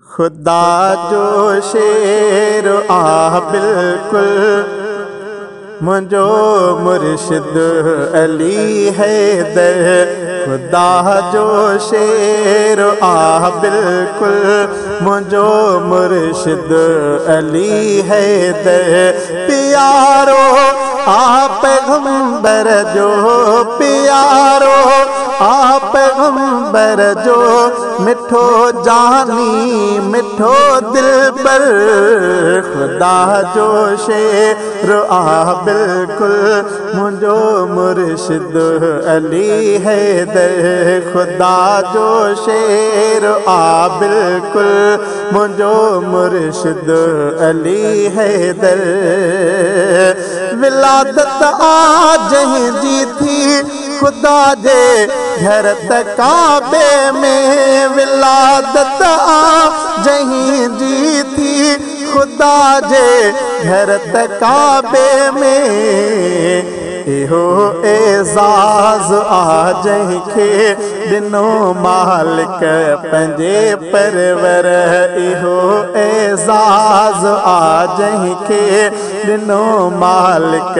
ख़ुदा जो शेर आ बिल्कुल मुंहिंजो मुर्शिद अली हैदर। ख़ुदा जो शेर आ बिल्कुल मुंहिंजो मुर्शिद अली हैदर। प्यारो आ पैगंबर जो, प्यारो आ पैगंबर जो, मिठो जानी मिठो दिलबर। ख़ुदा जो शेर आ बिल्कुल मुंहिंजो मुर्शिद अली हैदर। ख़ुदा जो शेर आ बिल्कुल मुंहिंजो मुर्शिद अली हैदर। विलादत आ जंहिंजी थी ख़ुदा जे घर त काबे में। विलादत आ जंहिंजी थी ख़ुदा जे घर त काबे में। इहो एज़ाज़ आ जंहिंखे ॾिनो मालिक पंहिंजे परवर। इहो एज़ाज़ आ जंहिंखे ॾिनो मालिक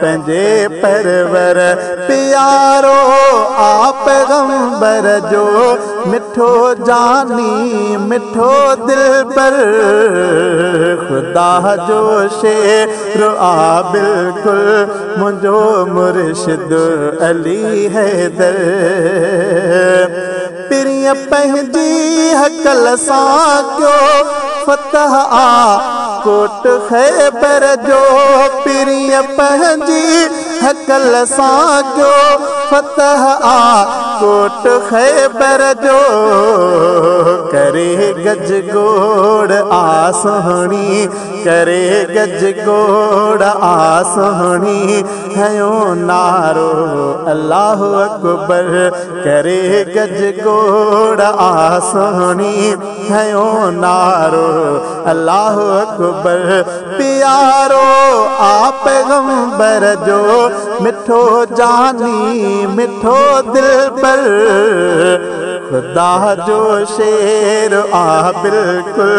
पंहिंजे परवर। प्यारो आ पैगंबर जो, मिठो जानी मिठो दिलबर। ख़ुदा जो शेर आ बिल्कुल मुंहिंजो मुर्शिद अली हैदर। पिरीअ पंहिंजी हकल सां कयो फतह आ कोट ख़ैबर जो। पिरीअ पंहिंजी हकल सां कयो फतह आ कोट ख़ैबर जो। करे गज गोड़ आ सुहिणी, करे गज गोड़ आ सुहिणी, हयो नारो अल्लाह अकबर। करे गज गोड़ आ सुहिणी, हयो नारो अल्लाह अकबर। प्यारो आ पैगंबर जो, मिठो जानी मिठो दिलबर। ख़ुदा जो शेर आ बिल्कुल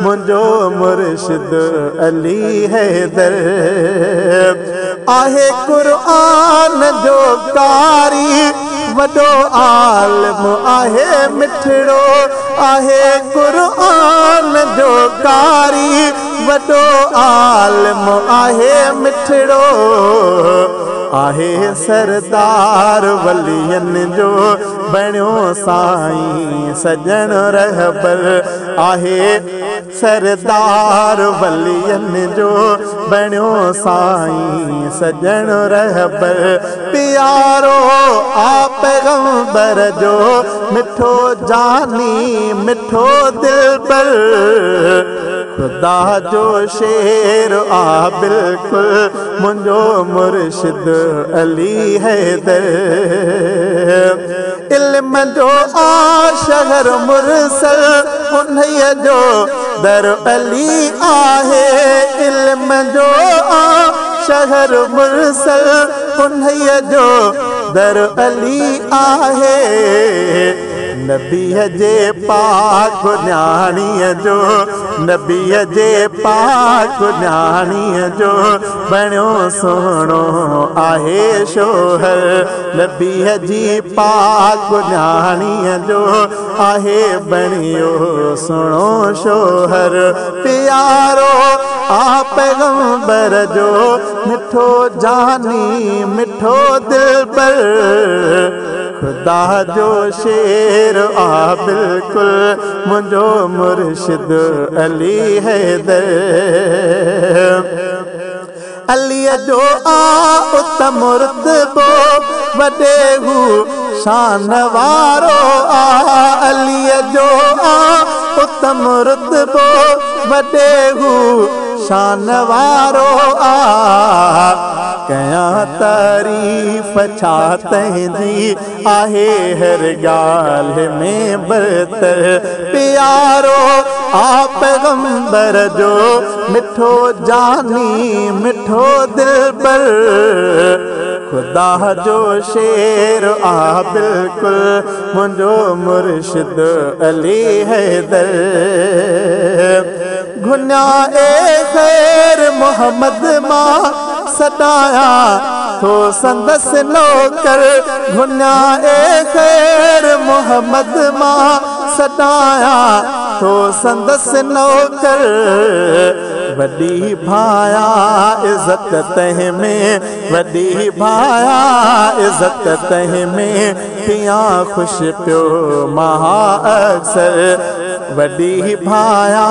मुंहिंजो मुर्शिद अली हैदर। आहे क़ुरान जो कारी वॾो आलिम आहे मिठड़ो। आहे क़ुरान जो कारी वॾो आलिम आहे मिठड़ो। आहे सरदार वलियनि जो बणियो साईं सॼण रहबर। आहे सरदार वलियनि जो बणियो साईं सॼण रहबर। प्यारो आ पैगंबर जो, मिठो जानी मिठो दिलबर। ख़ुदा जो शेर आ बिल्कुल मुंहिंजो मुर्शिद अली हैदर। इल्म जो आ शहर मुरसल उन्हीअ जो दर अली आहे। इल्म जो आ शहर मुरसल उन्हीअ जो दर अली आहे। नबीअ जे पाक न्याणीअ जो, नबीअ जे पाक न्याणीअ जो बणियो सुहिणो आहे शोहर। नबीअ जी पाक न्याणीअ जो आहे बणियो सुहिणो शोहर। प्यारो आ पैगंबर जो, मिठो जानी मिठो दिलबर। ख़ुदा जो शेर आ बिल्कुल मुंहिंजो मुर्शिद अली हैदर। अलीअ जो आ उत्तम रुतबो वॾे हू शान वारो आ। अलीअ जो आ उत्तम रुतबो वॾे हू शान वारो आ। कयां तारीफ़ छा तंहिंजी आहे हर ॻाल्हि में बरतर। प्यारो आ पैगंबर जो, मिठो जानी मिठो दिलबर। ख़ुदा जो शेर आ बिल्कुल मुंहिंजो मुर्शिद अली हैदर। घुनिया ए ख़ैर मोहम्मद मां सॾाया थो संदसि नौकर। घुनिया ए ख़ैर मोहम्मद मां सॾाया थो संदसि नौकर। वॾी भाया इज़त तंहिं में, वॾी भाया इज़त तंहिं में, थियां ख़ुशि पियो महा अक्सर। वॾी भाया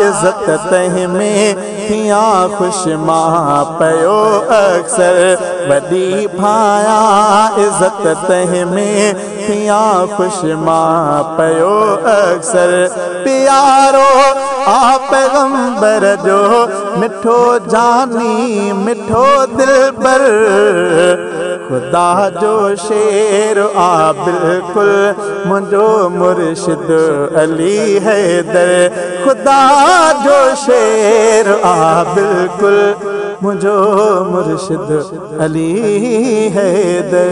इज़त तंहिं में, थियां ख़ुशि मां पियो अक्सर। वॾी भाया इज़त तंहिं में, थियां ख़ुशि मां पियो अक्सर। प्यारो आ पैगंबर जो मिठो जानी मिठो दिलबर। ख़ुदा जो शेर आ बिल्कुल मुंहिंजो मुर्शिद अली हैदर। ख़ुदा जो शेर आ बिल्कुल मुंहिंजो मुर्शिद अली हैदर।